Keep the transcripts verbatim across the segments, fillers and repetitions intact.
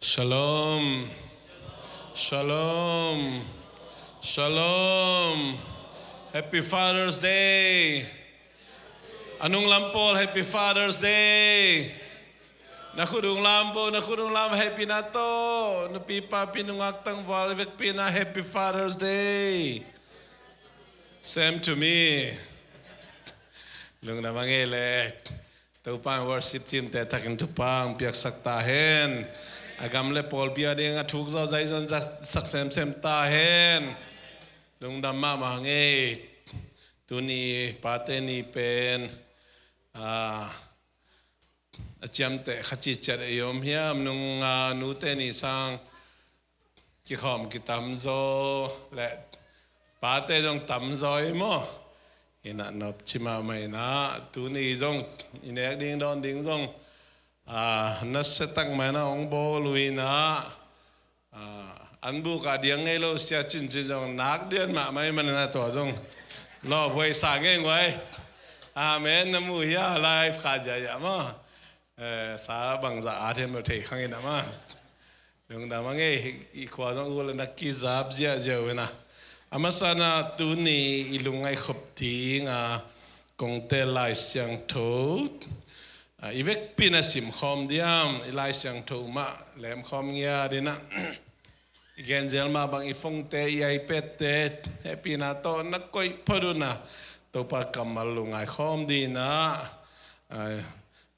Shalom. Shalom. Shalom. Happy Father's Day. A nunglam pawl, Happy Father's Day. Na khut ung lam vo, na khut ung lam, hehpihna tawh. Nupi papi nungak tangval vekpi in ah, Happy Father's Day. Same to me. Lungdam a ngei le. Topa in worship team te a thakin thupha piaksak ta hen. A gam le pawlpi a ding a thuk zawh zai zon sak semsem ta hen. Lungdam mahmah ngei. Tuni Pate Ni pen, ah, a ciamteh kha citciat ei om hiam? Nung, ah, Nute Ni sang kikhawm kitamzaw le pate zong tamzaw ei maw? Inah nopci mahmah inah, tuni zong i nek ding dawn ding zong, ah, nasia tak mah inah hong bawl uh inah, ah, an buk ah diang ngei lo sia cincin zong nak dian mahmah i man inah tua zong lawphuai sa ngei nguai. Amen. Na mu hia live kha ziahziah maw? Eh, sa bangzah a thiam lo thei khang inah maw? Lungdam a ngei, i khua zong uh le na kizap ziahziah uh inah. A masa inah tuni i lungngaih khop ding a kong teel Lai Siangtho, ah, i vekpi in a simkhawm diam, i Lai Siangtho mah lemkhawm ngiat inah. I genzel mah bang i phone te, i iPad te, hehpihna tawh na koih phot un ah, Topa kammal lungngai khawm ding inah, ah,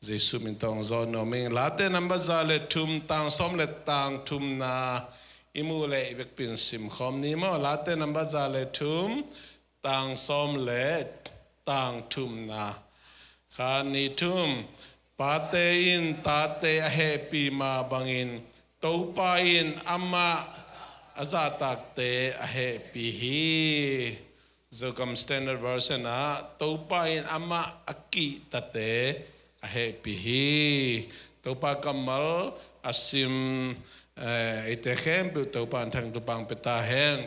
Jesu min tawh hong zawn nuam ing. Late number za le thum, tang sawm le tang thumna i muh leh i vekpi in simkhawm ni maw? Late number za le thum, tang sawm le tang thumna. Khat, nih, thum. Pate in tate a hehpih mah bangin Topa in amah a zahtakte a hehpih hi. Zogam Standard Version ah, Topa in amah a kihtate a hehpih hi. Topa kammal a sim, eh, eite khempeuh Topa in thang thupha pia ta hen.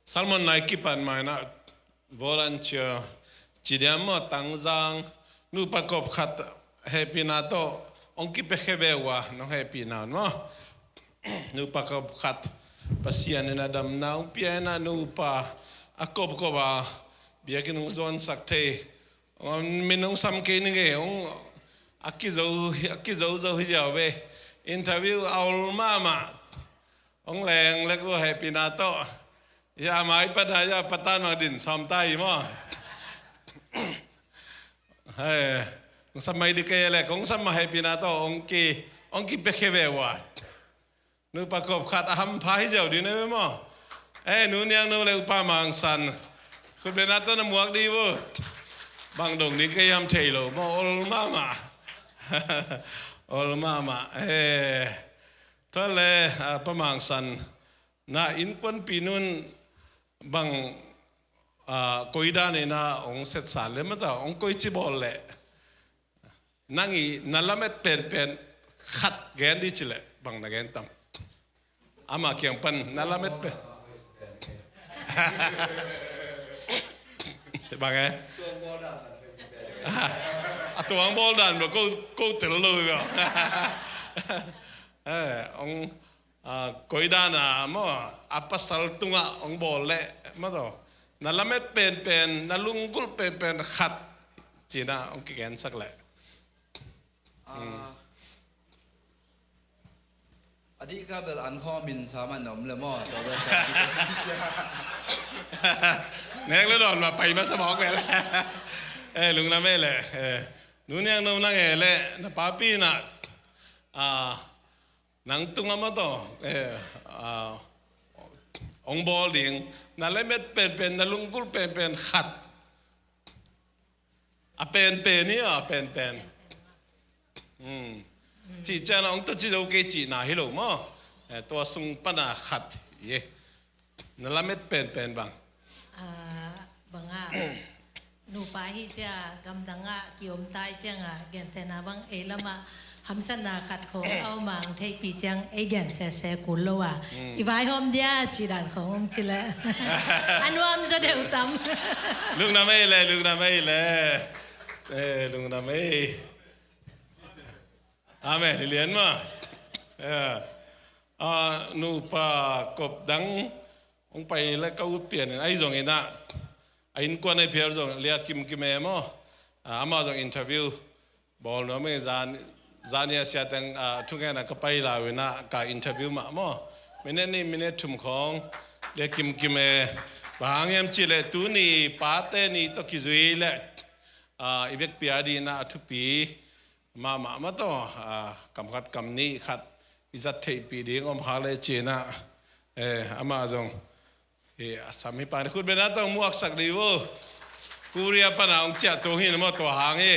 Sermon nai kipan mah inah volunteer ci diam maw, tangzang nupa kop khat hehpihna tawh hong kipiakhia ve uh a, nong hehpihna un maw? Nupa kop khat Pasian in a damna hong pia inah, nupa a kopkop a biakinn hong zuansak thei, min hong sam kei ning ei, hong a kizo, a kizo zo hi ziau ve. Interview a ol mahmah. Hong leng lek uh hehpihna tawh. Ya mai pana ya patan mah din sawm ta hi maw? Hei, hong sam mai ding kei le, hong sam mah hehpihna tawh hong ki, hong kipiakhia ve uh a. Nupa kop khat a hampha hi ziau ding na ve maw? Eh, Nu Niang No le Upa Mang San, khutbetna tawh na muak ding uh. Bang dong ding kei hiam thei lo maw, ol mahmah. Ol mahmah. Eh, tua le, ah, Pa Mang San, na innkuanpih nu in bang, ah, koi dan inah hong setsa le mata, hong koici bawl leh, nang i na lamet penpen khat gen ding ci leh bang na gen tam? Amah kiang pan na lamet pen. Bang eh? A tuang bawl dan bel ko, ko tel lo hi bel. Eh, hong, ah, koi dan a maw, a pasal tungah hong bawl leh maw taw, na lamet penpen, na lunggulh penpen khat ci-in ah hong kigensak leh. Ah, a dih ka bel an khawm in sa man om le maw, tua bel sa. Nek le dawn mah pai masa mawk bel. Eh, lungdam ei le. Eh, Nu Niang No, nang ei le, na papi in ah, ah, nang tungah maw taw, eh, ah, hong bawl ding, na lamet penpen, na lunggulh penpen khat. A penpen hi a, a penpen. Hmm. Cih ciang hong tawh ci zo kei cihna hi lo maw? Eh, tua sung pan a khat hi. Na lamet penpen bang? Ah, bang ah. Nupa hi cia, gamdang ah kiom tai ciang ah, gentehna bang ei lamah hamsatna khat khawng a om a, hong theihpih ciang ei gen sese kul lo a. Hmm. I vaihawm dia cih dan khawng hong ci leh. A nuam zaw deuh tam. Lungdam ei le, lungdam ei le. Eh, lungdam ei. Amen. Hi lian mah. Eh, ah, nupa kop dang hong pai le ka ut pian in ahi zongin ah, a innkuan ahi phial zong Lia Kim Kim e maw. Ah, amah zong interview bawl nuam ing. Zan, zan ni a sia teng, ah, thungen a ka pai lau in ah ka interview mah maw. Minute nih minute thum khawng Lia Kim Kim e. Bang hang hiam cih leh tuni pate ni tawh kizui leh, ah, i vekpi a dingin ah a thupi mahmah mah tawh, ah, kam khat kam nih khat i zat theihpih ding om khak leh ci-in ah, eh, amah zong, eh, a sam hi pan khut beng a tawh muaksak dih uh. Korea pan a hong ciah tung hi na maw tua hang hi.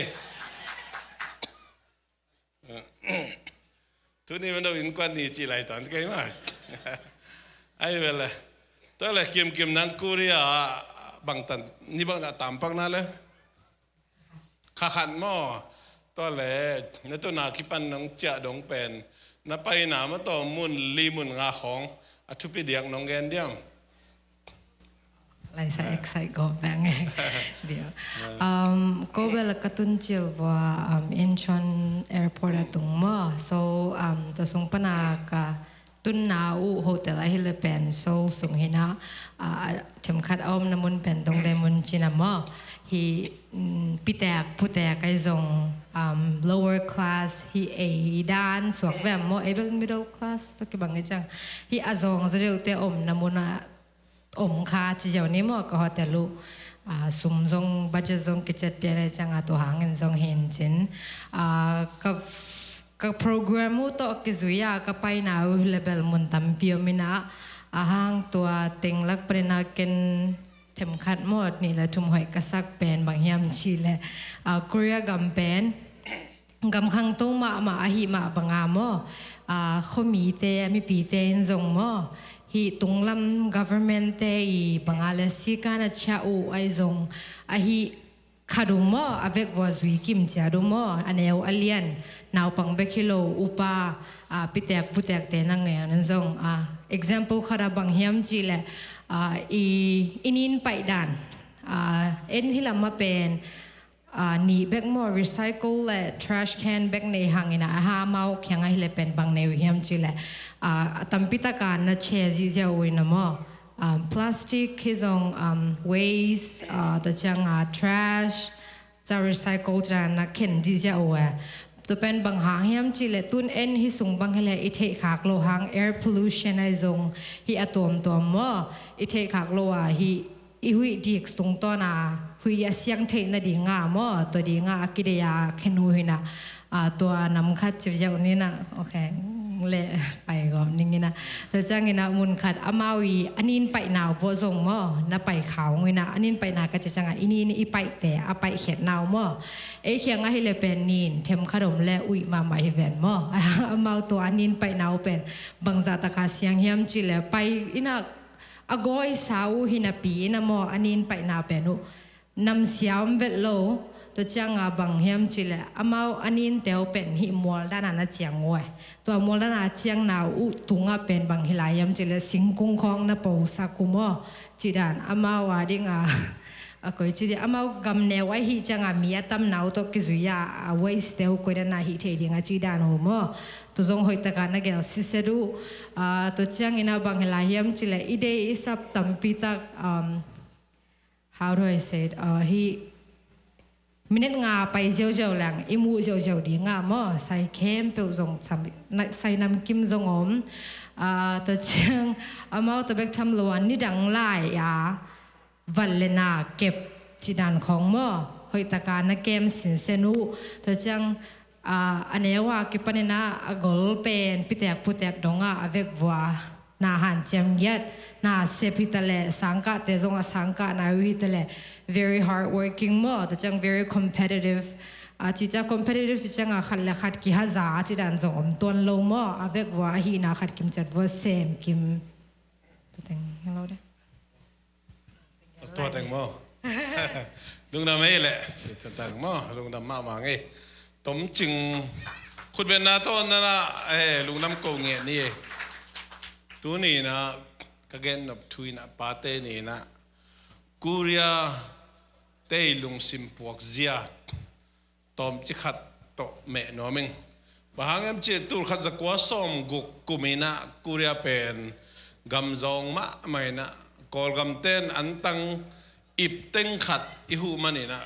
Tuni man do innkuan ni cih lai tuan kei mah. Ahi ve leh. Tua leh Kim Kim, nang Korea ah bangtan ni bang a tampakna leh? Kha khat maw. Tua leh na tuna kipan nong ciah dong pen, na paina mah tawh mun li mun nga khawng a thupi diak nong gen diam? Lai sa excite gawp beng e. Dio. Um, ko bel ka tun cil vua, um, Incheon airport a tung maw. So, um, tua sung pan a ka tunna uh hotel ahi leh pen Seoul sung hi na, ah, themkhat a omna mun pen Dongdaemun ci-in ah maw. Hih, mm, pitek putek ahi zong, um, lower class, hih ei dan suak ve maw, ei bel middle class tawh kibang hi ciang. Hih a zawng zaw deuhte omna mun ah om kha ci ziau ni maw, ka hotel uh. Ah, sum zong, budget zong kiciat pian ahi ciang a tua hangin zong hi in cin. Ah, ka, ka program uh tawh kizui a ka paina uh leh bel mun tampi om in ah, a hang tua teng lak panin ah ken themkhat maw nih leh thum hoih ka sak pen bang hiam cih leh, ah, Korea gam pen gam khangto mahmah ahih mah bang a maw, ah, khuamite, mipite in zong maw, hih tunglam government-te i bang a leh sikan a ciah uh ahi zong, ahi khat uh maw, a vek vua zui kim ciat uh maw, a neu a lian, naupang bek hi lo, upa, ah, pitek putekte na ngen un zong, ah, example khat ah bang hiam cih leh, ah, i, i nin paih dan, ah, en hi lam ah pen, ah, nih bek maw, recycle leh trash can bek nei hangin ah, a ha amau kiang ahi leh pen bang nei uh hiam cih leh, ah, a tampi tak a na che zihziah uh in ah maw. Um, plastic hi zong, um, waste, ah, tua ciang a trash, tua recycle ciang na khen zihziah uh e. Tua pen bang hang hiam cih leh tun en hih sung bang hi leh i theih khak loh hang air pollution ahi zong hih a tuamtuam maw. I theih khak loh a hih i huih dik tungtawn a huih a siang theih nading a maw, tua ding a a kideih a khen uh hi na, ah, tua nam khat ci ziau ni na, ok, leh pai gawp ning in ah. Tua ciangin ah mun khat amau i a nin paihna uh pawh zong maw, na pai kha ung in ah, a nin paihna ka ci ciang a i nin i paihte, a paihkhiatna uh maw. Ei kiang ahi leh pen nin themkhat om leh uih mahmah hi ven maw. Amau tua a nin paihna uh pen bangzah tak a siang hiam cih leh pai in ah, a gawisa uh hi napi in ah maw, a nin paihna pen uh namsia om vet lo. Tua ciang a bang hiam cih leh amau a ninte uh pen hih mual dan a na ciang uh e. Tua mual dan a ciangna uh tung ah pen bang hi lai hiam cih leh singkung khawng na posak uh maw. Cih dan amau a ding a, a koi ci dih, amau gam neu ahih ciang a mi a tamna uh tawh kizui a, a waste-te uh koi dan a hih theih ding a cih dan uh maw. Tua zong hoih tak a na gel siset uh. Ah, tua ciangin ah bang hi lai hiam cih leh i deih i sap tampi tak, um, how do I say it? Ah, hih minute nga pai ziauziau leng i muh ziauziau ding a maw, sai khempeuh zong sam, na, sai namkim zong om. Ah, tua ciang amau tua bek tham lo a nidang lai a vat leh na kep cih dan khawng maw, hoih tak a na kem sinsen uh. Tua ciang, ah, a neu a kipan in ah a gol pen pitek putek dong a, a vek vua na hanciam ngiat, na sep hi ta leh, sangkahte zong a sangkahna uh hi ta leh, very hardworking maw, tua ciang very competitive. Ah, cih ciang competitive cih ciang a khat leh khat kihaza cih dan zong om tuan lo maw, a vek vua ahihna khat kim ciat vua sem kim. Tua teng, hello de. Tua teng maw. Lungdam ei leh. Tua teng maw, lungdam mahmah ngei. Tomcing khutbetna tawh na na, eh, lungdam ko ngei ni e. Tuni in ah ka gen nop thu in ah pate ni in ah Korea-te i lungsim puak zia tawmcik khat tawh meh nuam ing. Bang hang hiam cih leh tul khat za kua sawm guk kum in ah Korea pen gam zawng mahmah in ah, Kawlgam ten an tang ip teng khat i huh man in ah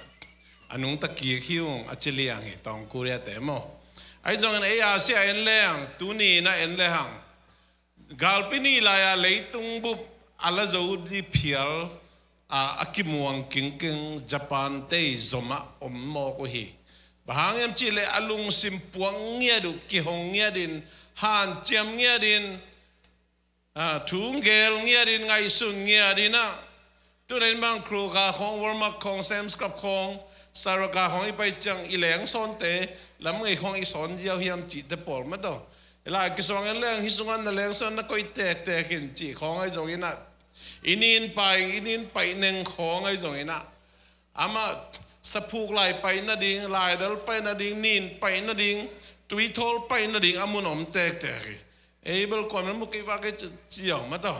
a nungta kik hi ung a ci liang hi, tawng Korea te maw. Ahi zongin ei Asia en leng, tuni in ah en lehang, galpi nih lai-a leitung bup a la zo ding phial a, a kimuang kingking Japan te zomah om mawk uh hi. Bang hang hiam cih leh a lungsim puak ngiat uh, kihong ngiat in, hanciam ngiat in, a, thu gel ngiat in, ngaihsun ngiat in ah, tun in bang Kroger khawng, Walmart khawng, Sam's Club khawng, Saraka khawng i pai ciang i lengsawnte lam ngei khawng i sawn ziau hiam cihte pawl mah tawh. Hi lai kisuang en leng hih sungah na lengsawn na koih tektek in cih khawng ahi zongin ah, i nin pai, i nin paih neng khawng ahi zongin ah, amah saphuk lai paih nading, laidal paih nading, nin paih nading, tuithawl paih nading a mun om tektek hi. Ei bel kuaman mu kei va kei ci, ci ziau mah tawh.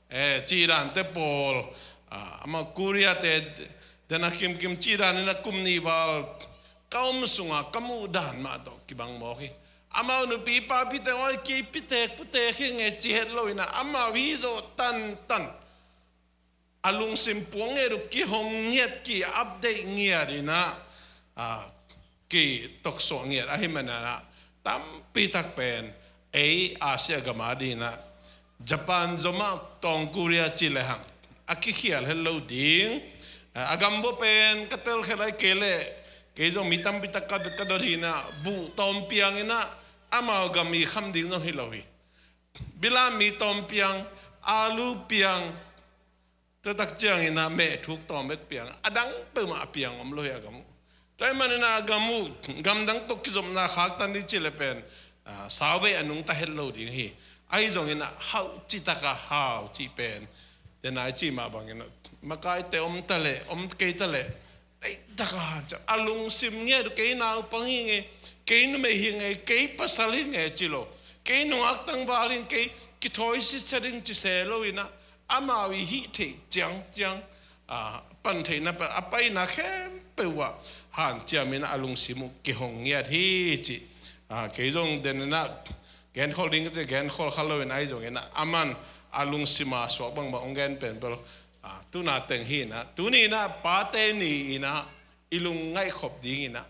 Eh, cih dante pawl, ah, amah Korea te, den a kimkim cih dan in ah kum nih val ka om sungah ka muh dan mah tawh kibang mawk hi. Amau nupi papi te oi, kei pitek putek hi nge ci het lo in ah, amau hi zawh tantan. A lungsim puak ngiat uh, kihong ngiat, ki-update ngiat in ah, a, kitoksuak ngiat ahih manin ah, tampi tak pen ei Asia gam ading in ah Japan zomah tawng Korea ci lehang a kikhial het lo ding. A, a gam vua pen ka telkhial lai kei leh, kei zong mi tampi tak ka, ka dot hi in ah, buh tawm piang in ah amau gam i kham ding zong hi lo hi. Bilam mi tawm piang, alu piang, tua tak ciangin ah mehthuk tawm bek piang, a dang peuhmah a piang om lo hi a gam uh. Tua ahih manin ah a gam uh, gamdang tawh kizopna khaktan ding cih leh pen, ah, sauvei a nungta het lo ding hi. Ahi zongin ah hauh citak a hau cih pen, den a i cih mah bangin ah, makaite om ta leh, om kei ta leh, leitak a hanciam, a lungsim ngiat uh, kei naupang hi nge, kei numei hi nge, kei pasal hi nge ci lo, kei nungak tangval hi nge, kei kithawi sitsa ding ci se lo in ah, amau i hih theih ciangciang, a, pan theihna pan, a paina khempeuh ah hanciam in ah a lungsim uh kihong ngiat hi cih, a, kei zong den in ah genkhol ding ka ci, genkhol kha lo in ah, ahi zongin ah aman a lungsim a suak bangbang hong gen pen bel, a, tuna teng hi in ah, tuni in ah Pate Ni in ah i lungngaih khop ding in ah,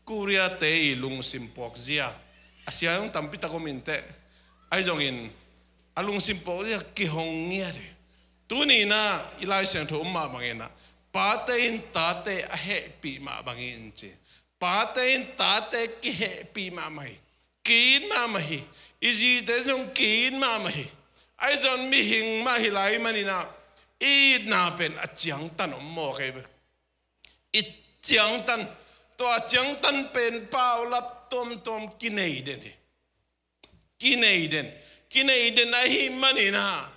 Korea te i lungsim puak zia, a sia zong tampi tak om in teh, ahi zongin a lungsim puak zia kihong ngiat hi. Tuni in ah i Lai Siangtho um mah bangin ah, pate in tate a hehpih mah bangin ci. Pate in tate kihehpih mahmah hi. Ki-it mahmah hi. I zite zong ki-it mahmah hi. Ahi zongin mihing mah hi lai manin ah, i itna pen a ciangtan om mawk hi. I ciangtan, tua ciangtan pen paulap tuamtuam kinei den hi. Kinei den, kinei den ahih manin ah,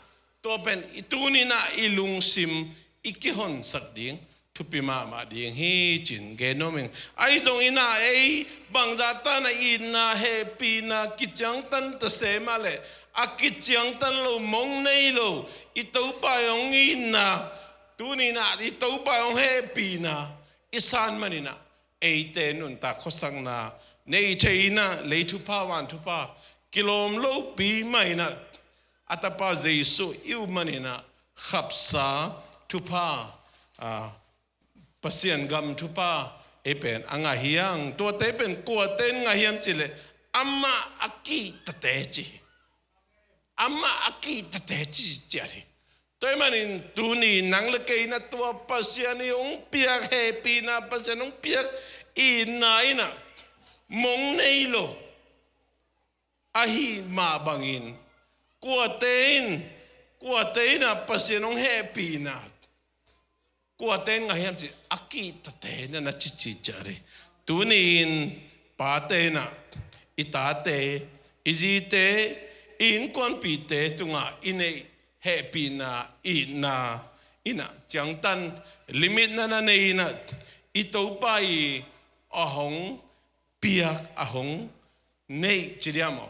tua pen i tuni in ah i lungsim i kihonsak ding thupi mahmah ding hi ci-in gen nuam ing. Ahi zongin ah ei bangzah tan ah itna hehpihna kiciangtan ta se mah leh, a kiciangtan lo, mong nei lo, i Topa i hong itna, tuni in ah i Topa i hong hehpihna i san manin ah, eite nuntak khuasakna nei thei in ah, lei thupha van thupha kilawm lopi mah in ah, a Tapa Jesuh i up manin ah khapsa thupha, a, Pasian gam thupha ei pen a ngah hi hang. Tuate pen kuate in ngah hiam cih leh, amah a kihtate ci hi. Amah a kihtate ci ciat hi. Tua ahih manin tuni nang le kei in ah tua Pasian i hong piak hehpihna, Pasian hong piak itna in ah mong nei lo ahih mah bangin, kuate in, kuate in ah Pasian hong hehpihna, kuate in ngah hiam cih a kihtate na na cici ciat hi. Tuni in pate in ah i tate, i zite, i innkuanpihte tungah i neih hehpihna, itna in ah ciangtan, limit na na nei in ah, i Topa i a hong piak, a hong neih ci diam aw,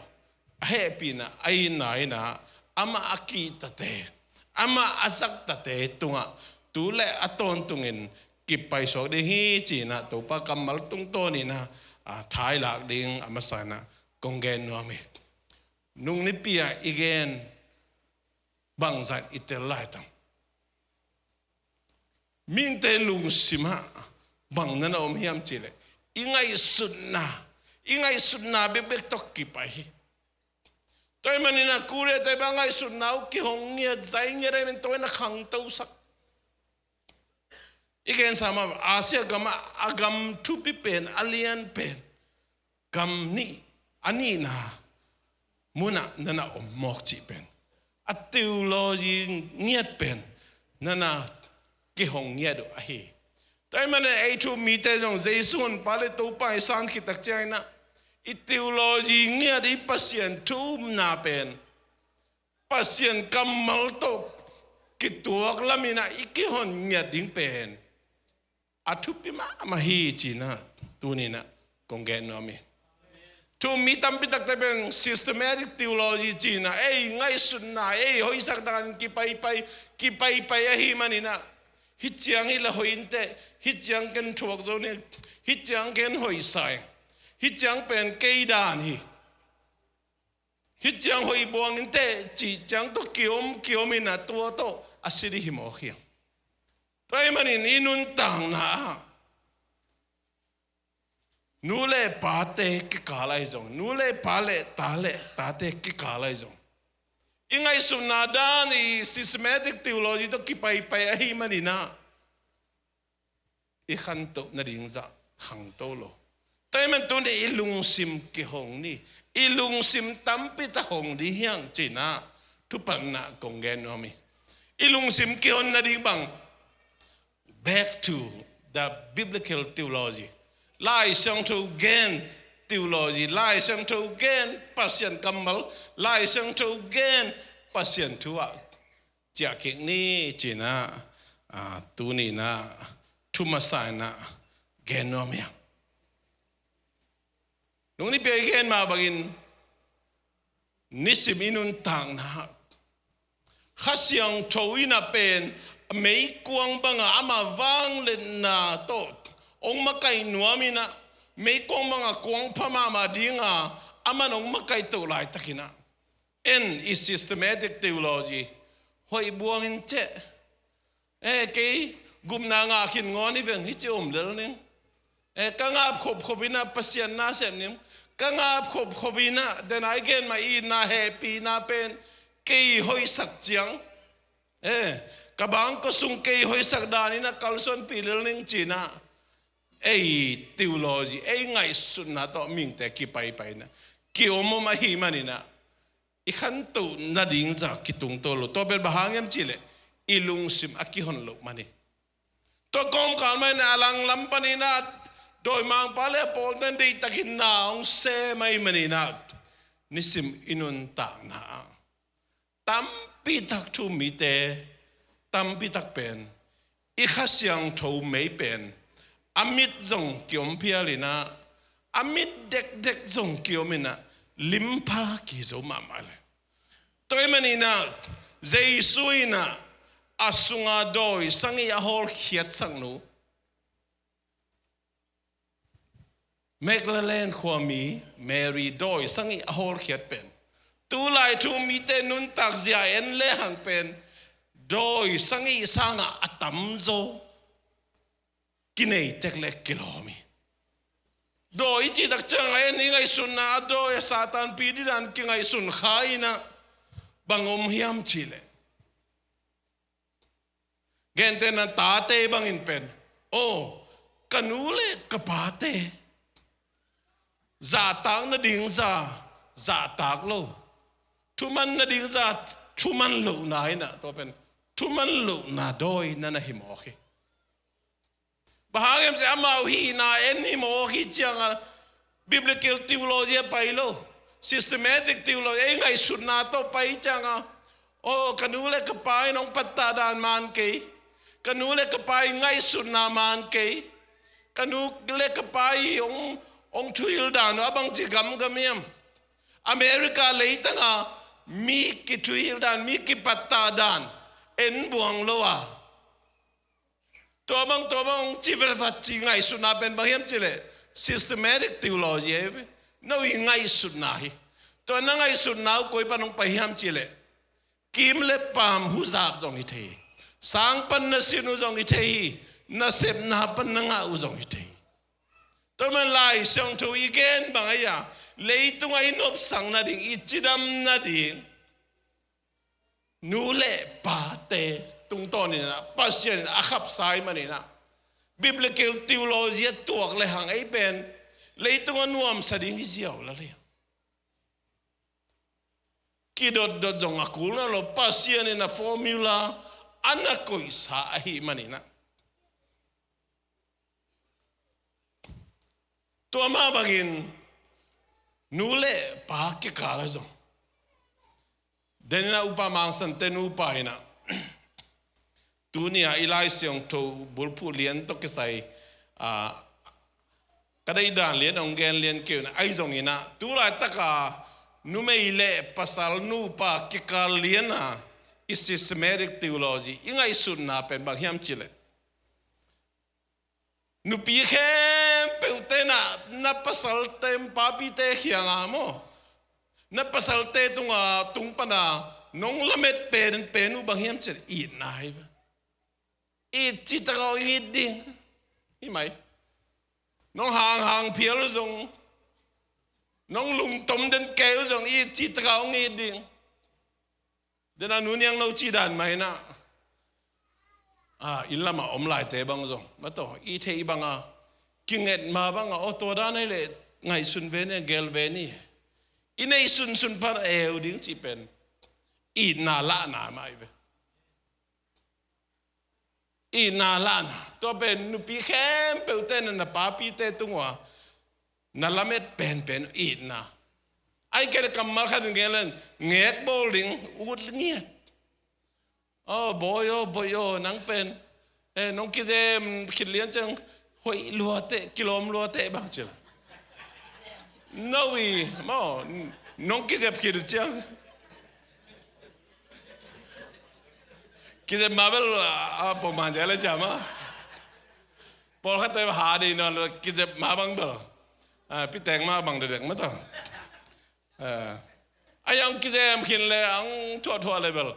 a hehpihna, a itna in ah amah a kihtate, amah a zaktate tungah tu le a tawntungin kipaisuak ding hi ci-in ah Topa kammal tungtawn in ah, a, thailak ding a masa in ah kong gen nuam hi. Nung nipi-a i gen bangzah i tel laitam? Mihingte lungsimah bang na na om hiam cihleh, i ngaihsutna, i ngaihsutna bekbek tawh kipai hi. Tua ahih manin a Korea te bang ngaihsutna uh kihong ngiat, zai ngiat ahih manin tua in a khangtosak. I gensa mah Asia gamah a gam thupi pen, a lian pen, gam nih, a nihna munah na na om mawk cih pen, a theology ngiat pen na na kihong ngiat uh ahi. Tua ahih manin ei thu-um mite zong Jesu honpa le Topa i san khit tak ciangin ah, i theology ngiat, i Pasian thu-umna pen Pasian kammal tawh kituak lamin ah i kihon ngiat ding pen a thupi mahmah hi ci-in ah tuni-in ah kong gen nuam hi. Thu-um mi tampi takte pen systematic theology ci-in ah ei ngaihsutna, ei hoihsak dan kipaipai, kipaipai ahih manin ah, hih ciang hi leh hoih inteh, hih ciang ken thuak zo ning, hih ciang ken hoihsa ing, hih ciang pen kei dan hi, hih ciang hoih buang inteh cih ciang tawh kiom kiomin ah tua tawh a si ding hi mawk hi. Tua ahih manin i nuntakna ah nu le pate kikal ahi zong, nu le pa le ta le tate kikal ahi zong, i ngaihsutna dan i systematic theology tawh kipaipai ahih manin ah i khantoh nading zah khangto lo. Tua ahih manin tuni i lungsim kihong ni, i lungsim tampi tak hong ding hi hang ci-in ah thupha-in ah kong gen nuam hi. I lungsim kihon nading bang, back to the biblical theology. Lai Siangtho gen theology, Lai Siangtho gen Pasian kammal, Lai Siangtho gen Pasian thu ah ciah kik ni ci-in ah, ah, tuni-in ah thu masa-in ah gen nuam hi hang. Nung nipi-a i gen mah bangin nisim i nuntakna ah Kha Siangtho in ah pen meikuang bangah ama vangliatna tawh hong makaih nuamin ah, meikuang bangah kuang pha mahmah dinga aman hong makaihtoh laitakin ah, en i systematic theology hoih buang inteh. Eh, kei gupna ngah khin ngawn hi veng, hih ci om lel ning. Eh, ka ngap khopkhop in ah Pasian na sep ning. Ka ngap khopkhop in ah, den a i gen mah itna hehpihna pen kei hoihsak ciang, eh, ka bangkua sung kei hoihsak dan in ah kalsuanpih lel ning ci-in ah, ei theology, ei ngaihsutna tawh mihingte kipaipai in ah kiomom ahih manin ah, i khantoh nading zah kitungto lo. Tua pen bang hang hiam cihleh i lungsim a kihon loh man hi. Tua kawmkal mah in ah a langlam panin ah dawimangpa le a pawlte in deihtakin na hong sem ahih manin ah, nisim i nuntakna ah tampi tak thu-um mite tampi tak pen i Kha Siangtho mei pen a mit zong kiom phial in ah, a mit dekdek zong kiomin ah, limpha kihi zo mahmah leh. Tua ahih manin ah Jesu in ah a sunga dawi sagih a hawlkhiatsak nu Magdalene khuami Mary dawi sagih a hawlkhiat pen, tulai thu-um mite nuntakzia en lehang pen dawi sagih sangah a tamzaw kinei tek le kilawm hi. Dawi i cih tak ciangah en i ngaihsutna ah dawi a Satan pi ding dan kingaihsun kha in ah, bang om hiam cihleh, gentehna tate bangin pen, aw, ka nu le ka pate zahtak nading zah zahtak lo, thuman nading zah thuman lohna in ah, tua pen thuman lohna dawi na na hi mawk hi. Bang hang hiam cih leh amau hihna en hi mawk hi ciangah, biblical theology ah pai lo, systematic theology, ei ngaihsutna tawh pai ciangah, aw, ka nu le ka pa in hong pattah dan man kei, ka nu le ka pa in ngaihsutna man kei, ka nu le ka pa in hong, hong thuhilh dan uh a bangci gamgam hiam? America leitangah mi kithuhilh dan, mi kipattah dan en buang lo a, tua bang, tua bang hong ci vatvat cih ngaihsutna pen bang hiam cihleh, systematic theology ahi ve. No i ngaihsutna hi. Tua na ngaihsutna uh koi pan hong pai hiam cih leh, kim le paam huzap zong hi thei hi. Sang pan na sin uh zong hi thei hi. Nasepna pan na ngah uh zong hi thei hi. Tua man Lai Siangtho i gen bang ahi a, leitungah i nopsak nading, i cidam nading, nu le pate tungtawn in ah Pasian in a khapsa ahih manin ah, biblical theology a tuak le hang ei pen leitungah nuamsa ding hi ziau lel hi. Kidotdot zong a kul nawn lo, Pasian in a formula a na koihsa ahih manin ah. Tua mah bangin nu le pa kikal ah zong, den in ah Upa Mang Sante nupa in ah, tuni-a i Lai Siangtho bulphuh lian tawh kisai, ah, ka deih dan lian hong gen lian kei un, ahi zongin ah, tu laitaka numei le pasal nupa kikal lian a i systematic theology, i ngaihsutna pen bang hiam cih leh, nupi khempeuhte na, na pasalte, papite kiangah maw, na pasalte tungah, tung pana nong lamet penpen uh bang hiam cih leh itna hi ve. It citak a hong it ding hi mai. Nong hanghang phial uh zong, nong lungtom den kei uh zong, it citak a hong it ding. Den a nu niangno cih dan mah in ah, ah, inn lamah om laite bang zong, mataw, i theih banga, kinget ma banga, aw, tua dan ahih leh ngaihsun ve ni, gel ve ni. I neih sunsun pan a eu ding cih pen itna lahna mah hi ve. Itna lahna. Tua pen nupi khempeuhte na, na papite tung uh a na lamet penpen uh itna. Ahih kei leh kammal khat in gen leng, ngek bawl ding, ut ngiat. Aw, bawi aw, bawi aw, nang pen, eh, nong kizem khit lian ciang hoih luateh, kilawm luateh bang ci leh. No i, maw, nong kizep khit uh ciang. Kizep mah bel, a, a, pawlkhat man ci a le ciam a. Pawlkhatte ha ding nawn lo, kizep mah bang bel. A, piteng mah bang dekdek mah ta. A, a, hong kizem khin le, hong thuahthuah le bel.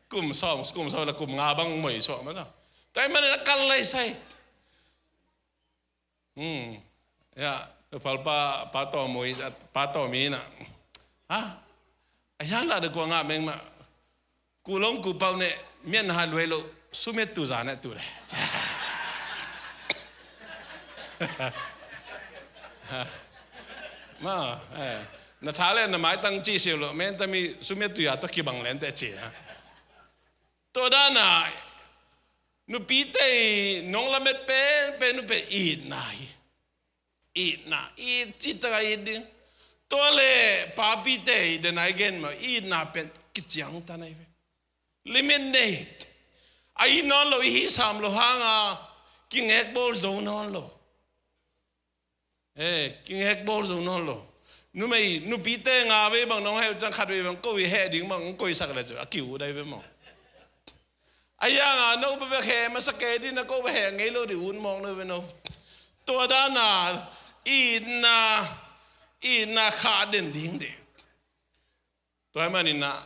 Kum sawm, kum sawm le kum nga bang moi suak mah ta. Tua ahih manin a kal lai sai. Hmm. Ya, nuphal pa, pa Tawmui, pa Tawmi na. Ha? A yan la de kua nga meng ma. Ku long ku pau ne, mian ha luai lo, sumet tu za ne tu le. Ma, eh. Na tha le na maitang ci siu lo, men ta mi sumet tu ya ta kibang len te ci, ha. Tua dan a, nupite i nong lamet penpen uh pen itna hi. Itna, it citak a it ding. Tua le papite i den a i gen mah, itna pen kiciangtan ahi ve. Limit nei. A it nawn lo, i hih sam lo hanga, kingek bawl zo nawn lo. Eh, kingek bawl zo nawn lo. Numei, nupite nga vei bang nong heh uh ciang khat vei bang ko i heh ding bang hong koihsak le cu a kiu dai ve maw. A yanga no bek heh masa kei ding na ko bek heh ngei lo ding ut mawk no ve no. Tua dana itna, itna khah den ding ding. Tua ahih manin ah,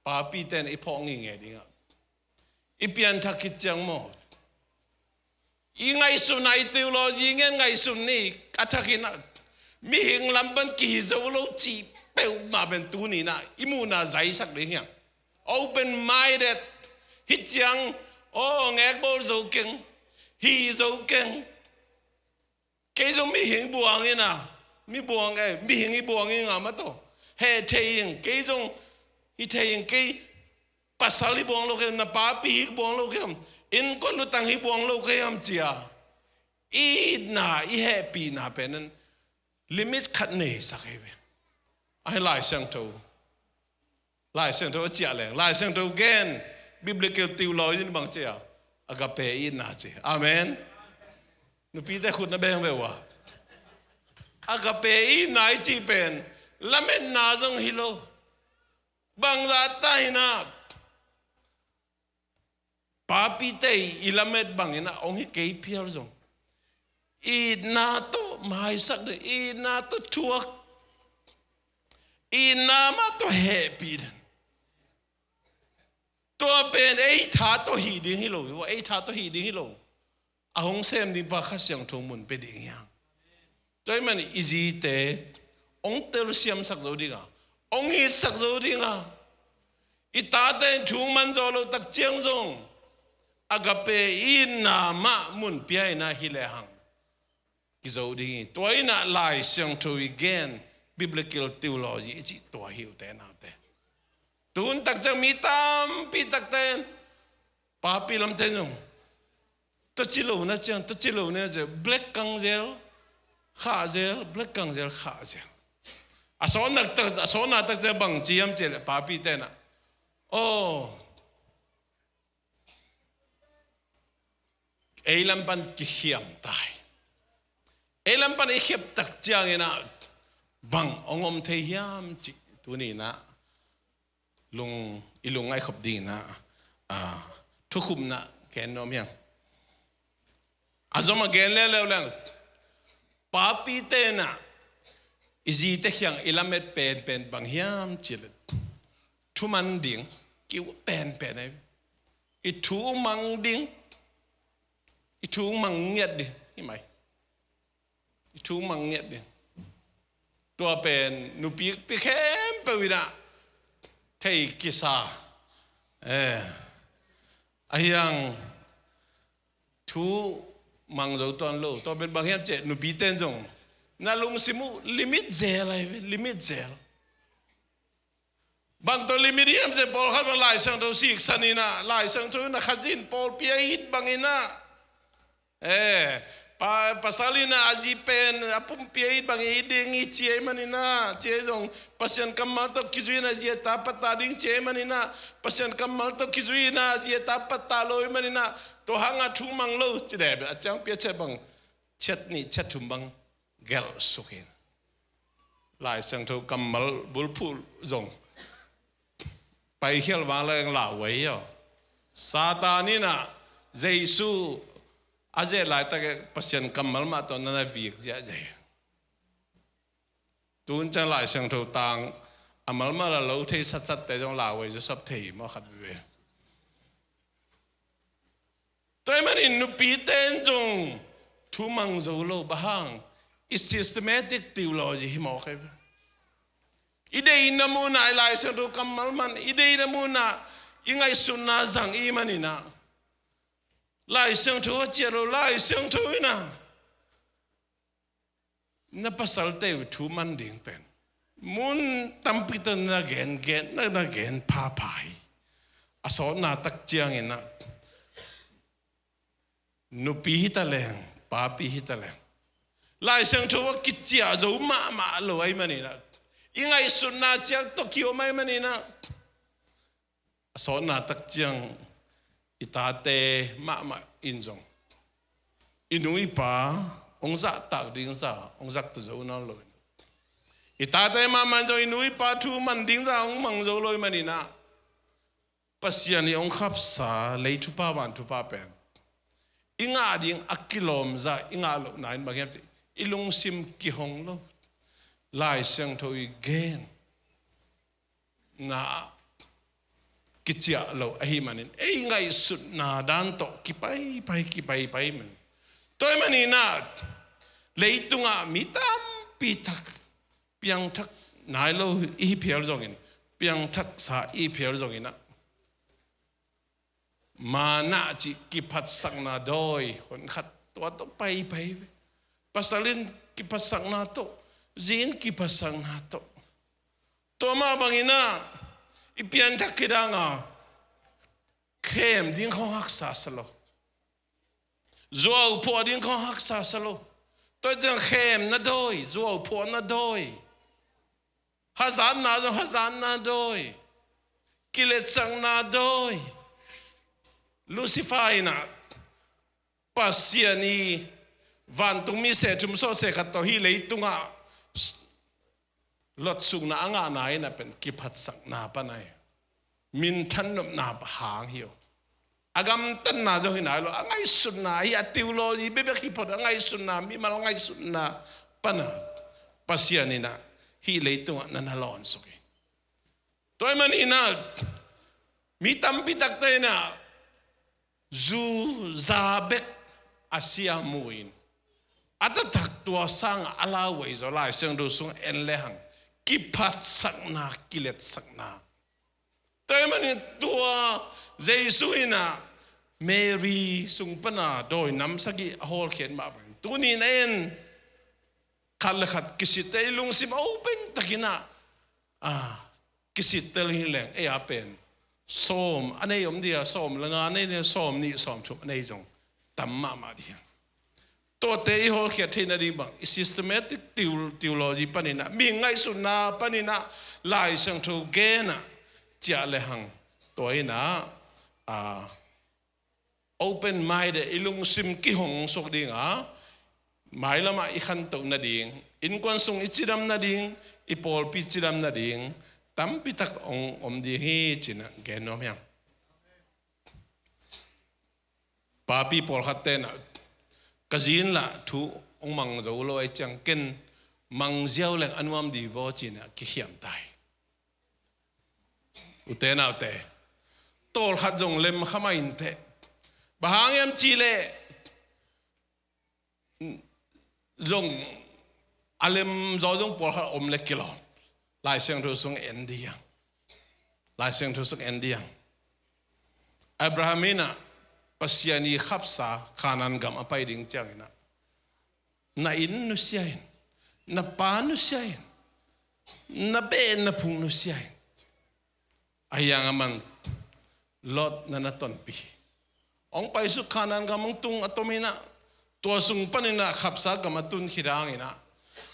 papite in i phawk ngingei dingah, i pianthak khit ciang maw, i ngaihsutna, i theology ngen ngaihsut ni. A thakin ah, mihing lam pan kihi zo lo cih peuhmah pen tuni-in ah i muhna zaisak ding hiam? Open minded. Hih ciang, aw, ngekbawl zo keng, hi zo keng. Kei zong mihing buang ina, mi buang e, mihing i buang ing a ma tawh. Heh thei ing, kei zong hi thei ing, kei pasal hi buang lo kei, na papi hi buang lo kei am, innkuan lutang hi buang lo kei am cia. I itna, i hehpihna pen in limit khat neisak hi ve. Ahi Lai Siangtho. Lai Siangtho a ciah leng, Lai Siangtho gen, biblical theology in bang ci a, agape itna ci. Amen. Nupite khut na beng ve ua. Agape itna i cih pen, lametna zong hi lo. Bangzah ta hi na. Papite i lamet bangin ah hong hi kei phial zong, itna tawh maisak ding, itna tawh thuak, itna mah tawh hehpih ding. Tua pen ei tha tawh hih ding hi lo hi, ei tha tawh hih ding hi lo. A hong sem ding pa Kha Siangtho mun pia ding hi hang. Tua ahih manin i zite hong telsiamsak zo ding a, hong itsak zo ding a, i tate in thu mang zo lo tak ciang zong agape itna mah mun pia in a hi lehang kizo ding hi. Tua in a Lai Siangtho i gen, biblical theology i cih tua hi, ute naute. Tun tak ciang mi tampi takte in papi lamte in zong tua ci lo na ciang, tua ci lo na ciang, black kang zel, khah zel, black kang zel, khah zel. A sawtna tak, a sawtna tak ciang bang ci hiam cih leh papite in a, aw, ei lam pan kikhiam ta hi. Ei lam pan i khiap tak ciangin a bang hong om thei hiam cih tuni in a lung, i lungngaih khop ding in a, a, thukhupna gen nuam hi hang. A zom a gen leuleu leng, papite in a i zite kiang i lamet penpen bang hiam cih leh thu mang ding, kiu penpen ahi. I thu mang ding, i thu mang ngiat ding hi mai. I thu mang ngiat ding. Tua pen nupi pi khempeuh in a thei kisa. Eh. Ahi hang thu mang zo tuan lo. Tua pen bang hiam cih leh nupite in zong na lungsim uh limit zel ahi ve, limit zel. Bang tawh limit hiam cih leh pawlkhat bang Lai Siangtho siksan in a, Lai Siangtho in a Khazih in pawlpi a it bangin a, eh, pa, pasal in a a zi pen a pumpi a it bangin it ding hi ci ahih manin a, ci ahi zong Pasian kammal tawh kizui in a zi a ta pattah ding ci ahih manin a, Pasian kammal tawh kizui in a zi a ta pattah lo ahih manin a, tua hang a thu mang lo ci deh beh, a ciangpi a ciat bang ciat nih ciat thum bang gelh suk hi. Lai Siangtho kammal bulphuh zong paikhial vang leng lauhuai hi aw. Satan in a Jesu a zeh laitak Pasian kammal mah tawh na na vik ziahziah hi. Tun ciang Lai Siangtho tang a malmal a lo thei satsatte zong lauhuai zaw sap thei maw khat veve. Tua ahih manin nupite in zong thu mang zo lo, bang hang, i systematic theology hi mawk hi. I deihna munah i Lai Siangtho kammal man, i deihna munah i ngaihsutna zang i hih manin a, Lai Siangtho a ciah lo, Lai Siangtho in a na pasalte uh thu mang ding pen mun tampi tak na gen, gen, na, na gen phapha hi. A sawtna tak ciangin a, nupi hi ta leng, papi hi ta leng, Lai Siangtho a kiciah zo mahmah lo ahih manin a, i ngaihsutna ciat tawh ki-om ahih manin a, a sawtna tak ciang i tate mahmah in zong i nu i pa hong zahtak ding zah hong zahtak zo nawn lo. I tate mahmah in zong i nu i pa thu mang ding zah hong mang zo lo ahih manin a, Pasian in hong khapsa lei thupha van thupha pen i ngah ding a kilawm zah i ngah lohna in bang hiam cih leh i lungsim kihong lo. Lai Siangtho i gen na kiciah lo ahih manin ei ngaihsutna dan tawh kipaipai, kipaipai man. Tua ahih manin a leitungah mi tampi tak piangthak nai lo i hi phial zongin, piangthaksa i hi phial zongin a, manna cih kiphatsakna dawi honkhat tua tawh paipai ve. Pasal in kiphatsakna tawh, zi in kiphatsakna tawh. Tua mah bangin a, i pianthak khit hang a khem ding khawng haksa sa lo. Zuau phuah ding khawng haksa sa lo. Tua ciang khemna dawi, zuau phuahna dawi, hazatna zong hazatna dawi, kiletsakna dawi. Lucifer in a Pasian i vantungmi seh thum sawhseh khat tawh hih leitungah lotsukna a ngahna in a pen kiphatsakna pan ahi. Minthan nopna hang hi aw. A gamtatna zong hi nai lo, a ngaihsutna hi, a theology bekbek hi phot, a ngaihsutna, mimal ngaihsutna pana Pasian in ah hih leitungah na na lawnsuk hi. Tua ahih manin ah mi tampi takte in ah zu za bek a sia mu-in, a taktak tua sangah a lauhuai zaw Lai Siangtho sung en lehang kiphatsakna, kiletsakna. Tua ahih manin tua Jesu in ah Mary sung pana dawi nam sagih a hawlkhiat mah bangin tuni in ah en khat le khat kisittel, i lungsim a open takin ah, ah, kisittel hi leng ei a pen sawm a nei om ding a, sawm le nga nei, nei sawm nih sawm thum a nei zong tam mahmah ding hi. Tuate i hawlkhiat theih nading bang i systematic theo-, theology panin ah, mi ngaihsutna panin ah Lai Siangtho gen ah ciah lehang tua in ah, ah, open mind, i lungsim kihong suak ding a, mailamah i khantoh nading, innkuan sung i cidam nading, i pawlpi cidam nading tampi tak hong om ding hi ci-in ah gen nuam hi hang. Papi pawlkhat ten ah ka zi in lah thu hong mang zo lo ahih ciang ken mang ziau leng a nuam ding vaw ci-in ah kikhiam ta hi. Ute naute, tawlkhat zong lem kha mah inteh. Bang hang hiam cih leh zong a lem zaw zong pawlkhat om le kilawm. Lai Siangtho sung en ding hi hang. Lai Siangtho sung en ding hi hang. Abraham in ah Pasian i khapsa Kanaan gam a pai ding ciangin ah na inn nusia in, na pa nusia in, na beh na phung nusia in. Ahi hang aman Lot na na tonpih hi. Hong paisuk Kanaan gam hong tung a tom in ah, tua sung panin ah khapsa gam a tun khit hangin ah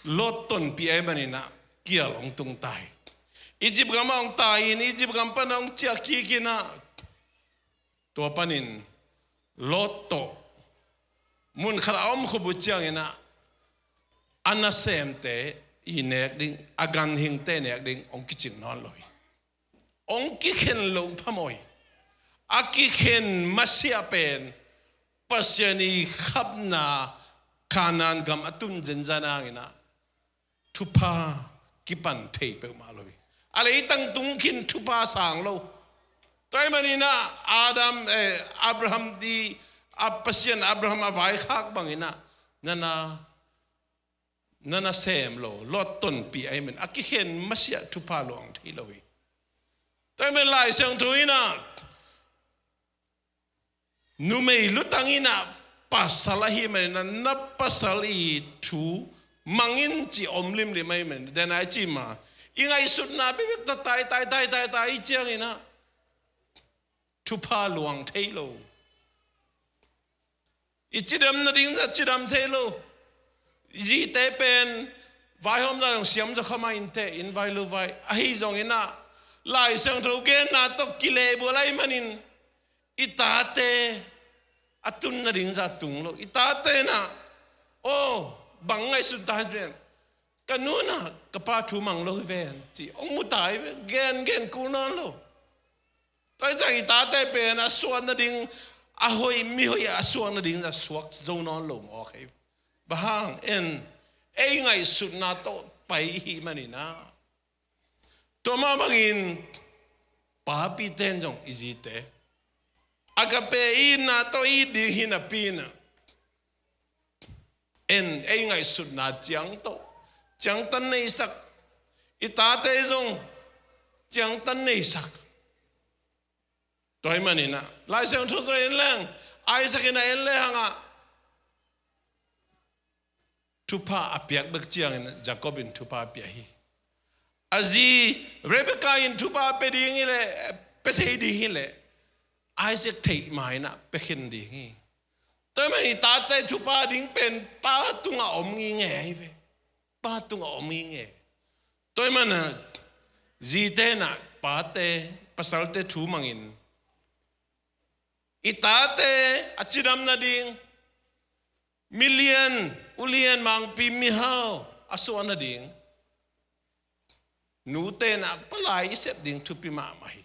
Lot tonpih ahih manin ah kial hong tung ta hi. Egypt gam ah hong tai in, Egypt gam pan hong ciah kik in ah, tua panin Lot tawh mun khat a om khop uh ciangin ah a nasemte i nek ding, a ganhingte nek ding hong kicing nawn lo hi. Hong kikhen loh phamawh hi. A kikhen masiah pen Pasian i khapna Kanaan gam a tun zenzen hangin ah thupha kipan thei peuhmah lo hi. A leitang tung khin thupha sang lo. Tua ahih manin ah Adam, eh, Abraham di, a Pasian Abraham a vaikhak bangin ah na na, na na sem lo, Lot tonpih ahih manin a kikhen masiah thupha luang thei lo hi. Tua ahih manin Lai Siangtho in ah numei lutang in ah pasal ahih manin ah na pasal i thu mang in ci om limlim ahih manin, den a i ci mah, i ngaihsutna bekbek ta tai tai tai tai tai i ciangin ah thupha luang thei lo. I cidam nading zah cidam thei lo. Zite pen vaihawm zah zong siam zaw kha mah inteh, inn vai lu vai. Ahi zongin ah Lai Siangtho genna tawh kilehbulh ahih manin i tate a tun nading zah tung lo. I tate in ah, aw, bang ngaihsut ta hi ven. Ka nu in ah ka pa thu mang lo hi ven ci hong mu ta hi ven. Gen gen kul nawn lo. Tua hi ciang i tate pen a suah nading, a hoih, mihoih a suah nading zah suak zo nawn lo mawk hi. Bang hang? En, ei ngaihsutna tawh pai i hih manin ah. Tua mah bangin papite in zong i zite agape itna tawh it ding hi napi in ah, en, ei ngaihsutna ciang tawh ciangtan neisak, i tate zong ciangtan neisak. Tua ahih manin ah Lai Siangtho zong en leng, Isaac in ah en lehang ah thupha a piak bek ciangin Jacob in thupha a pia hi. A zi Rebekah in thupha a pia ding hi leh, pia thei ding hi leh, Isaac theih ma in ah pia khin ding hi. Tua ahih manin i tate thupha ding pen pa tungah om ngingei ahi ve. Pa tungah om ngingei. Tua ahih manin ah zite in ah pate, pasalte thu mang in, i tate a cidam nading, milian, ulian, mangpi, mihau a suah nading, nute in ah palai i sep ding thupi mahmah hi.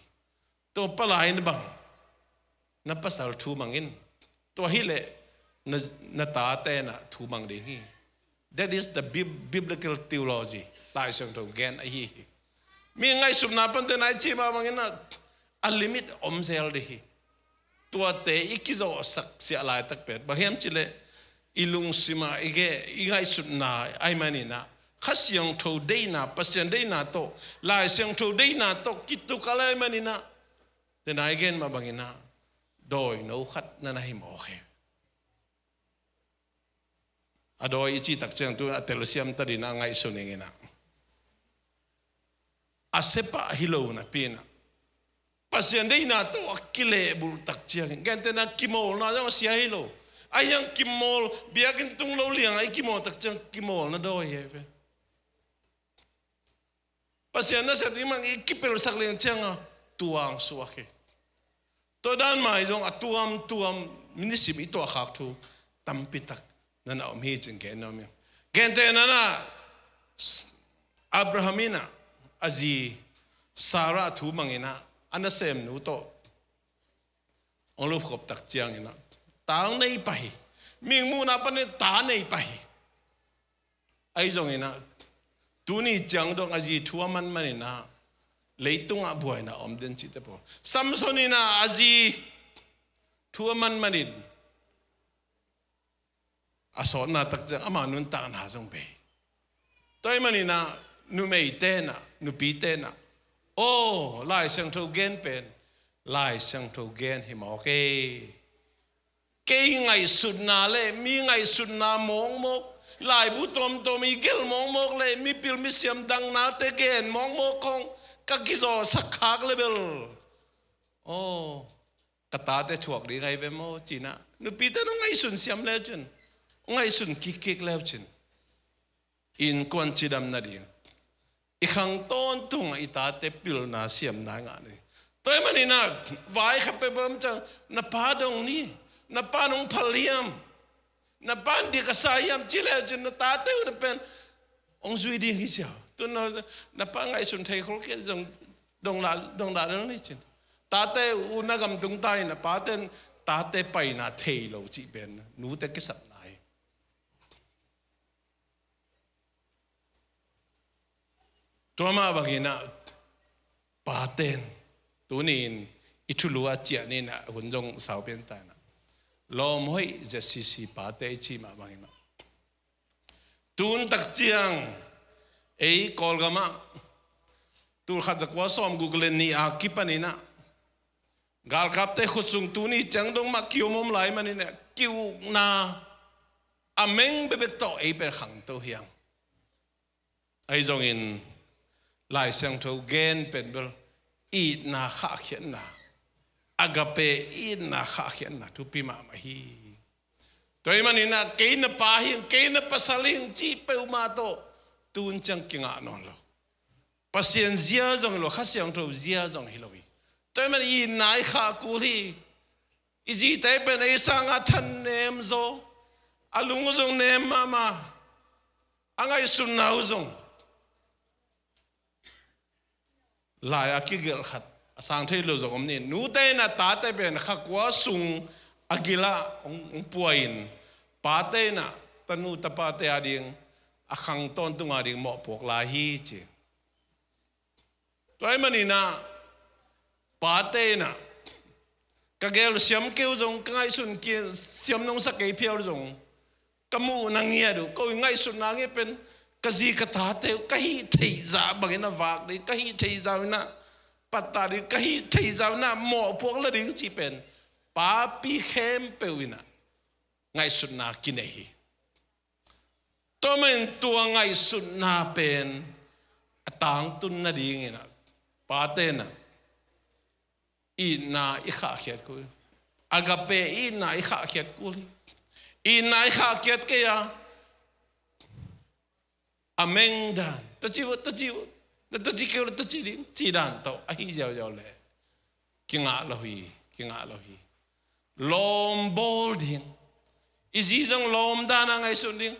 Tua palai in bang? na pasal thu mang in. Tua hileh na, na tate na thu mang ding hi. That is the bib-, biblical theology. Lai Siangtho gen ahi hi. Mi ngaihsutna pante nai ci mah bangin a, a limit om zel ding hi. Tuate i kizawhsak siah laitak pen bang hiam cileh, i lungsima i ge, i ngaihsutna ai maninah Kha Siangtho deihna, Pasian deihna tawh, Lai Siangtho deihna tawh kitukal ai maninah, tena i gen mah banginah dawino khat na na hi mawk hi. A dawi i cih tak ciang tu a telsiam ta dinah ngaihsun inginah a sepah hi lo napi inah Pasian deihna tawh a kilehbulh tak ciangin gentehna kimawlna zong a sia hi lo. A hiang kimawl, biakinn tung lo liangah i kimawl tak ciang kimawlna dawi hi ve. Pasian nasep ding mang i kipelsak liang cianga tuang suak hi. Tua dan mai zong a tuamtuam minisim i tuahkhak thu tampitak na na om hi cin gen na om hi. Gentehna na Abraham inah a zi Sarah thu manginah a nasemnu tawh hong lupkhop tak cianginah ta hong nei pah hi. Mihing muhna panin ta nei pah hi. Ahi zonginah tuni ciang dong a zi thu a man maninah leitungah buaina om den cihte pawl. Samson inah a zi thu a man manin a sawtna tak ciang ama nuntakna zong bei. Tua ahih maninah numei tenah, nupi tenah, aw, Lai Siangtho gen pen Lai Siangtho gen hi mawk e. Kei ngaihsutna le mi ngaihsutna mawkmawk, laibu tuamtuam i gelh mawkmawk le mipil misiam dangnate gen mawkmawk khong ka kizawhsak khak le bel, aw, ka tate thuak ding ahi ve maw cinah nupite nong ngaihsun siam leu cin, ngaihsun kikkik leu cin innkuan cidam nading, i khang tawntungah i tate pilna siamna ngah nading. Tua ahih maninah vai khat peuhpeuh om ciang na pa dong ni, na pa nong phal hiam, na pa in dik a sa hiam ci leu cin na tate uh na pen hong zui ding hi cia. Tun na, na pa ngaihsun thei khol kei zong dong dah, dong dah lel ni cin. Tate uh na gamtung ta in a paten tate paina thei lo cih pen nute kisapna hi. Tua mah banginah paten tuni-in i thulu a ciah ninah hun zong saupian ta inah lawm hoih Z C C pate i cih mah banginah tun tak ciang ei Kawlgamah tulkhat zakua sawmguk le nih a kipaninah galkapte khutsung tuni ciang dong mah kiomom lai maninah ki-ukna a meng bekbek tawh ei pen khangto hiang. Ahi zongin Lai Siangtho gen pen bel itna khahkhiatna, agape itna khahkhiatna thupi mahmah hi. Tua ahih maninah kei na pa hi, kei na pasal hi cih peuhmah tawh tun ciang kingah nawn lo. Pasian zia zong hi lo, Kha Siangtho zia zong hi lo hi. Tua ahih manin itna i khah kul hi. I zite pen ei sangah thanem zaw, a lung uh zong nem mahmah, a ngaihsutna uh zong lai a kigelh khat a sang thei lo zong om ni. Nute inah tate pen kha kua sung a gilah hong, hong pua in pate inah tanu tapate ading a khang tawntung ading mawhpuak lai hi ci. Tua ahih maninah pate inah ka gel siam kei uh zong, ka ngaihsun kei siam nong sa kei phial uh zong, ka muhna ngiat uh, ko i ngaihsutna ngiat pen ka zi ka tate uh ka hih theih zah bangin a vak ding, ka hih theih zah uh inah pattah ding, ka hih theih zah uh inah mawhpuak la ding cih pen papi khempeuh inah ngaihsutna kinei hi. Tua mahin tua ngaihsutna pen a tangtun nadingin ah pate inah itna i khahkhiat kul hi. Agape itna i khahkhiat kul hi. Itna i khahkhiat kei a, a meng dan, tua ci uh, tua ci uh, na tua ci kei uh, na tua ci ding ci dan tawh ahi ziauziau leh kingah lo hi, kingah lo hi. Lawm bawl ding. I zi zong lawm dan a ngaihsun ding.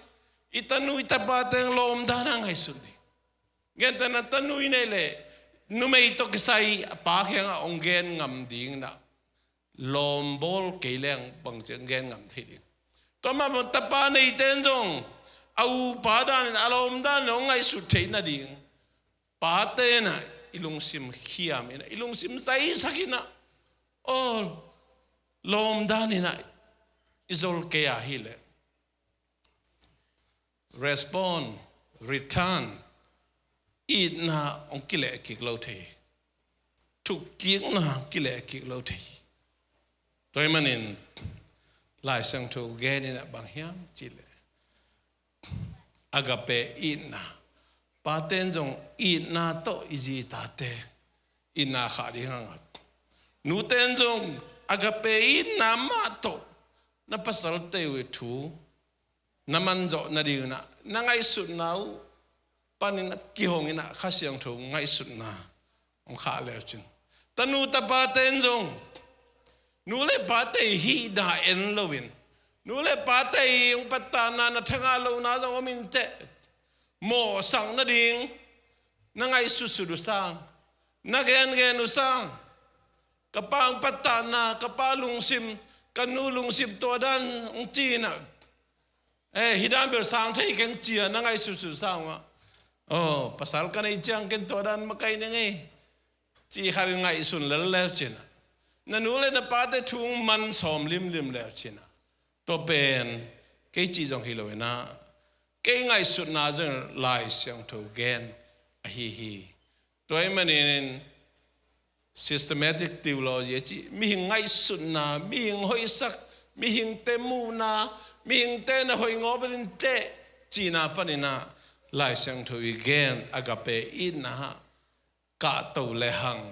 I tanu i tapate zong lawm dan a ngaihsun ding. Gentehna tanu i neih leh numei tawh kisai a pa kiangah hong gen ngam ding inah lawm bawl kei leng bang ciang gen ngam thei ding. Tua mah bang tapa neite in zong a upa danin a lawm danin hong ngaihsut theih nading pate in ah i lungsim khiam in ah, i lungsim zaisak in ah, aw, lawm danin ah i zol kei a hileh respond, return, itna hong kileh kik lo thei, thukkikna hong kileh kik lo thei. Tua ahih manin Lai Siangtho gen in ah bang hiam cih leh agape itna, pate in zong itna tawh i zi i tate itna khah ding hang at, nute in zong agape itna mah tawh na pasalte uh thu na manzawh nading in ah na ngaihsutna uh panin a kihong in ah Kha Siangtho ngaihsutna hong khah le uh cin, tanu tapate in zong nu le pate hihna en loin, nu le pate hong pattahna, na thangah lohna zong om inteh, mawhsak nading na ngaihsutsut uh sang, na gengen uh sang, ka pa hong pattahna, ka pa lungsim, ka nu lungsim tua dan hong ci in ah, eh, hih dan bel sang thei keng ci a na ngaihsutsut sang uh ah, aw, pasal ka neih ciang ken tua dan makaih ning ei, cih khat in ngaihsun lel le uh cin ah, na nu le na pate thu hong man sawm limlim le uh cin ah, tua pen kei cih zong hi lo in ah, kei ngaihsutna zong Lai Siangtho gen ahi hi. Tua ahih manin systematic theology a cih mihing ngaihsutna, mihing hoihsak, mihingte muhna, mihingte na hoih ngawp inteh cihna panin ah Lai Siangtho i gen agape itna ah kahto le hang,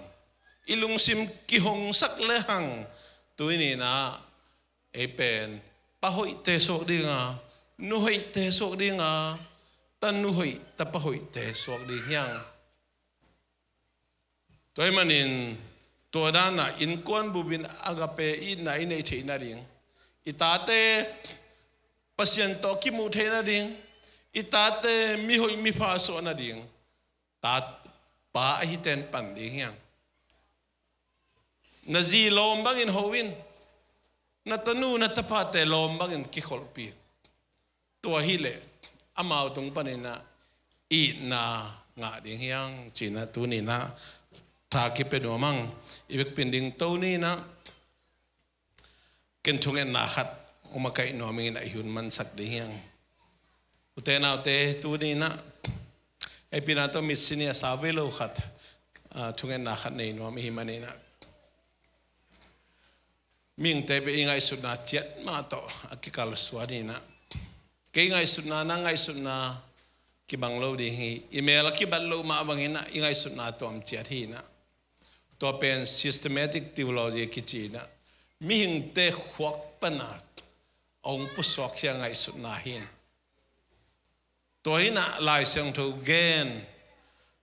i lungsim kihongsak le hang, tuni in ah ei pen pa hoihte suak ding a, nu hoihte suak ding a, tanu hoih, tapa hoihte suak ding hi hang. Tua ahih manin tua dan ah innkuan bupin agape itna i neih theih nading, i tate Pasian tawh kimuh theih nading, i tate mihoih mipha suah nading, ta, pa ahi ten pan ding hi hang. Na zi lawm bangin ho in, na tanu na tapate lawm bangin kikholhpih. Tua hileh amau tung panin ah itna ngah ding hi hang cih in ah tuni in ah tha kipia nuam hang. I vekpi in dingto ni in ah ken thungetna khat hong makaih nuam ing in ah i hun mansak ding hi hang. Ute naute, tuni in ah ei pina tawh mitsi ni a sau vei lo khat, ah, thungetna khat nei nuam i hih manin ah, mihingte pen i ngaihsutna ciat mah tawh a kikalsuan in ah, kei ngaihsutna, nang ngaihsutna kibang lo ding hi. I mel a kibat loh mah bangin ah i ngaihsutna tuam ciat hi in ah, tua pen systematic theology kici in ah, mihingte khuak pan a hong pusuak khia ngaihsutna hi in, tua hi in ah Lai Siangtho gen,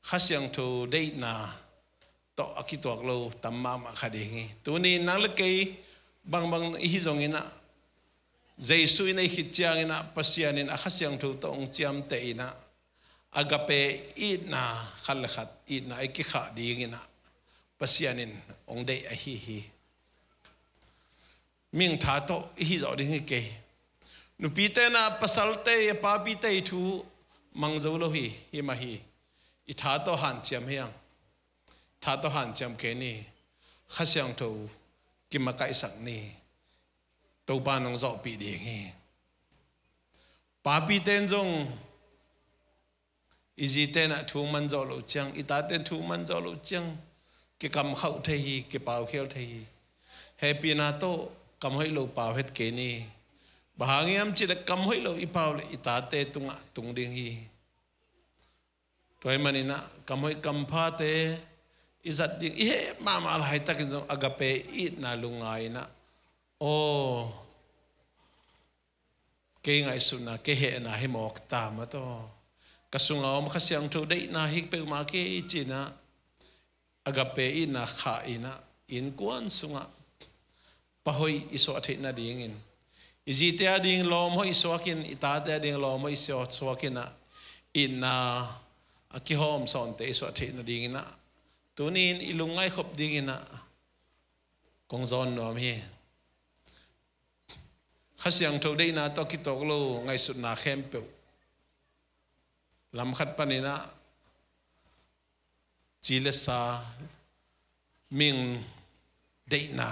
Kha Siangtho deihna tawh a kituak lo tam mahmah kha ding hi. Tuni in nang le kei bangbang i hi zongin ah, Jesu i neih khit ciangin ah Pasian in a Kha Siangtho tawh hong ciamteh in ah, agape itna, khat le khat itna i kikhah dingin ah Pasian in hong deih ahi hi. Mihing tha tawh i hih zawh ding hi kei. Nupite in ah pasalte, a papite thu mang zo lo hi, hi mah hi. I tha tawh hanciam hi hang. Tha tawh hanciam kei ni. Kha Siangtho kimakaihsak ni. Topa in hong zawhpih ding hi. Papite in zong i zite in ah thu hong man zawh loh ciang, i tate in thu hong man zawh loh ciang, kikam khauh thei hi, kipaukhial thei hi. Hehpihna tawh kam hoih lo pau het kei ni. Bang hang hiam cih leh kam hoih lo i pau leh i tate tungah tung ding hi. Tua ahih manin ah kam hoih kam phate i zat ding i heh mahmah laitakin zong agape itna lungngai in ah, aw, kei ngaihsutna, kei hehna hi mawk ta mah tawh, ka sunga om Kha Siangtho deihna hi peuhmah kei ci in ah, agape itna khah in ah, innkuan sungah pa hoih i suah theih nadingin, i zite ading lawm hoih suakin, i tate ading lawm hoih suakin ah, itna a kihawm sawnte i suah theih nadingin ah, tuni in i lungngaih khop dingin ah, kong zawn nuam hi. Kha Siangtho deihna tawh kitawk lo ngaihsutna khempeuh lam khat paninah ci le sa, ming deihna,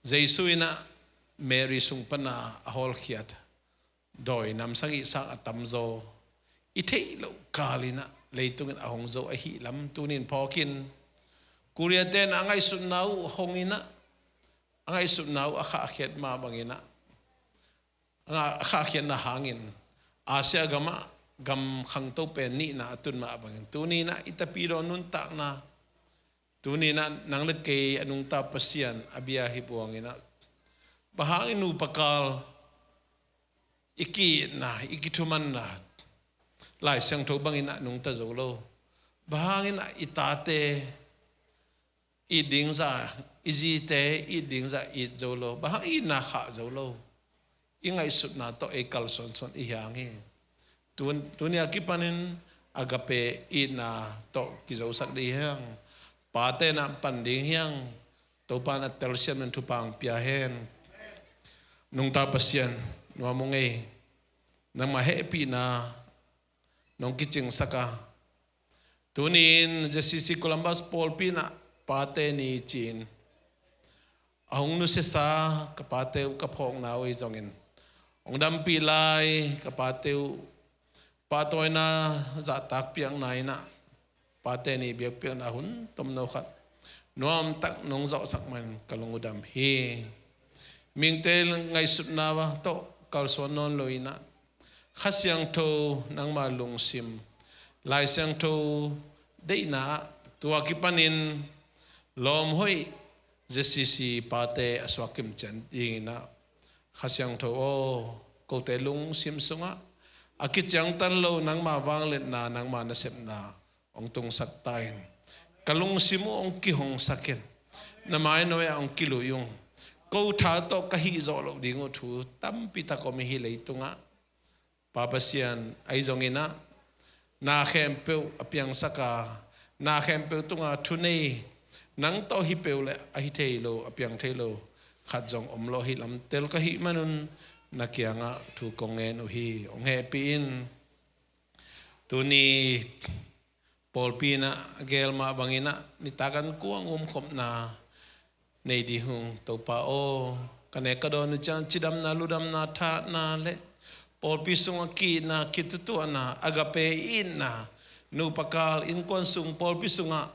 Jesu inah Mary sung pana a hawlkhiat dawi namsang ihsak a tamzaw i theih loh kal inah leitungin a hong zo ahi lam tunin phawkin, Korea ten a ngaihsutna uh hong inah, a ngaihsutna uh a khahkhiat mah banginah, a khahkhiatna hangin Asia gamah gam khangto pen nihna a tun mah bangin tuninah i tapidaw nuntakna, tuninah nang le kei a nungta Pasian a bia hi buanginah, bang hangin nupa kal i ki-itna, i kithumanna Lai Siangtho banginah nungta zo lo? Bang hanginah i tate it ding zah, i zite it ding zah it zo lo? Bang hang itna khah zo lo? I ngaihsutna tawh ei kalsuansuan i hiang hi. Tun, tuni a kipanin agape itna tawh kizosak ding hiang. Pate na pan ding hiang. Topa na telsiam in thupha hong pia hen. Nungta Pasian, nuam ung ei. Nangmah hehpihna nong kicingsak a, tuni-in J C C Columbus pawlpi na pate ni ci-in a hong nusiasa ka pate uh ka phawkna uh hi zongin, hong dampih lai ka pate uh pahtawina zahtak piakna inah pate ni biakpiakna hun tomno khat nuamtak nong zawhsak man ka lung uh dam hi. Mihingte ngaihsutna tawh kalsuan nawn lo inah Kha Siangtho nangma lungsim, Lai Siangtho deihna ah tua kipanin lawmhoih Z C C pate a suak kimcian dinginah Kha Siangtho aw, kote lungsim sungah a kiciangtan lo nangma vangliatna, nangma nasepna hong tungsak ta in. Ka lungsim uh hong kihongsak in. Na mainawi ah hong kilui ung. Ko tha tawh ka hih zawh loh ding uh thu tampi tak om hi leitungah. Pa Pasian, ahi zonginah na khempeuh a piangsak a, na khempeuh tunga thunei nang tawh hi peuh le a hi thei lo, a piang thei lo khat zong om lo hi lam tel ka hih manun na kiangah thu kong ngen uh hi. Hong hehpih in. Tuni pawlpi inah a gel mah banginah nitak an kuang umkhopna nei ding hung. Topa aw, ka nek ka dawn uh ciang cidamna, ludamna, thatna le pawlpi sungah ki-itna, kitutuahna, agape itna, nupa kal innkuan sung pawlpi sungah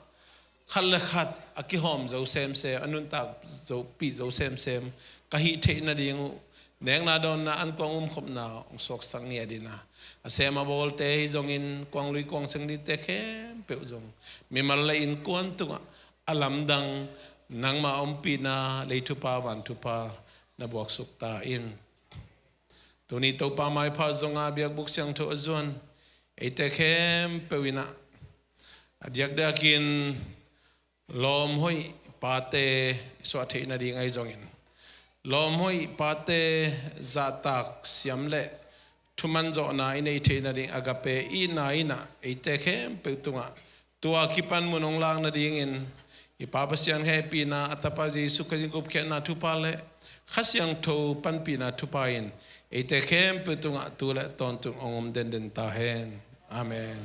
khat le khat a kihawm zo semsem, a nuntak zo, pih zo semsem ka hih theih nading uh nekna dawnna an kuang umkhopna hong suaksak ngiat inah, a sem a bawlte hi zongin kuang lui kuang seng dingte khempeuh zong mimal le innkuan tungah a lamdang nangma ompihna lei thupha van thupha na buaksuk ta in. Tuni Topa maipha zonga biakbuk siangtho a zuan eite khempeuh inah a diakdiakin lawmhoih pate i suah theih nading ahi zongin, lawmhoih pate zahtak siam le thuman zawhna i neih theih nading agape itna inah eite khempeuh tungah tua kipan mun hong lak nadingin i Pa Pasian hehpihna, a Tapa Jesu Khrih gupkhiatna thupha le Kha Siangtho panpihna thupha in eite khempeuh tungah tu le tawntung hong om denden ta hen. Amen.